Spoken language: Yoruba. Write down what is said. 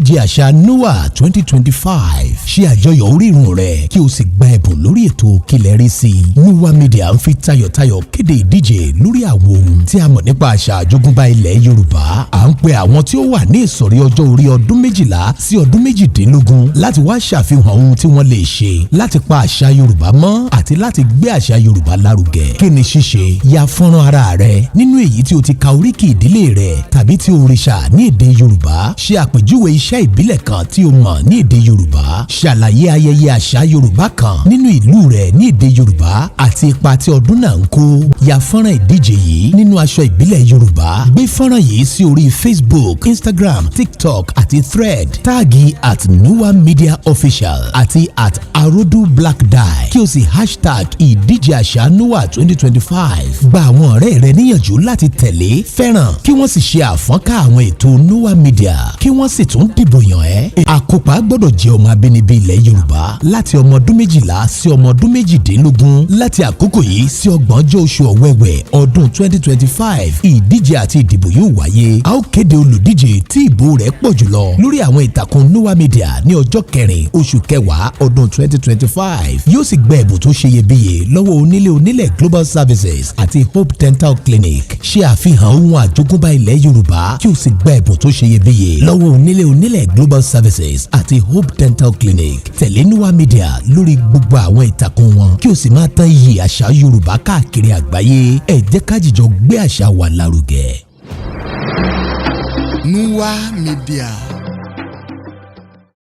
Ìdíje àṣà NUA 2025. Ṣe àjọyọ̀ orírun rẹ kí o sì gba ẹ̀bùn lórí ètò Kílẹ̀ Rí Sí. NUA Media ń fi tayọ̀tayọ̀ kéde ìdíje lórí àwọn ohun tí a mọ̀ nípa àṣà àjogúnbá ilẹ̀ Yorùbá. À ń pe àwọn tí ó wà ní ìsọ̀rí ọjọ́ orí ọdún 12 sí ọdún 18 láti wá ṣàfihàn ohun tí wọ́n lè ṣe láti pa àṣà Yorùbá mọ́ àti láti gbé àṣà Yorùbá lárugẹ. Kí ni ṣíṣe? Ya fọ́nrán ara rẹ nínú èyí tí o ti ka oríkì ìdílé rẹ tàbí tí òrìṣà ní èdè Yorùbá. Ṣe àpèjúwe iṣẹ́ ìbílẹ̀ kan tí o mọ̀ ní èdè Yorùbá. Ṣàlàyé ayẹyẹ àṣà Yorùbá kan nínú ìlú rẹ ní èdè Yorùbá àti ipa tí ọdún náà ń kó. Ya fọ́nrán ìdíje yìí nínú aṣọ ìbílẹ̀ Yorùbá. Gbé fọ́nrán yìí sí orí Facebook, Instagram, TikTok àti Thread. Tag @NuaMediaOfficial àti @AroduBlackDye kí o sì #ìdíjeÀṣàNua2025. Gba àwọn ọ̀rẹ́ rẹ níyànjú láti tẹ̀lé, fẹ́ràn, kí wọ́n sì ṣe àfọ́nká àwọn ètò NUA Media, kí wọ́n sì tún dìbò yàn ẹ́. Àkópa gbọ́dọ̀ jẹ́ ọmọ abínibí ilẹ̀ Yorùbá láti ọmọ ọdún 12 sí ọmọ ọdún 18. Láti àkókò yìí sí 30 oṣù Ọ̀wẹ̀wẹ̀ ọdún 2025, ìdíje àti ìdìbò yóò wáyé. A ó kéde olùdíje tí ìbò rẹ̀ pọ̀ jùlọ lórí àwọn ìtàkùn NUA Media ní ọjọ́ 4 oṣù 10 ọdún 2025. Yóò sì gba ẹ̀bùn tó ṣeyebíye lọ́wọ́ Onílé Onílẹ̀ Global Services àti Hope Dental Clinic. Ṣe àfihàn ohun àjogúnbá ilẹ̀ Yorùbá kí o sì gba ẹ̀bùn tó ṣeyebíye lọ́wọ́ Onílé Onílẹ̀ Global Services àti Hope Dental Clinic. Tẹ̀lé NUA Media lórí gbogbo àwọn ìtàkùn wọn kí o sì máa tàn iyì àṣà Yorùbá káàkiri àgbáyé. Ẹ jẹ́ ká jìjọ gbé àṣà wa lárugẹ. NUA Media.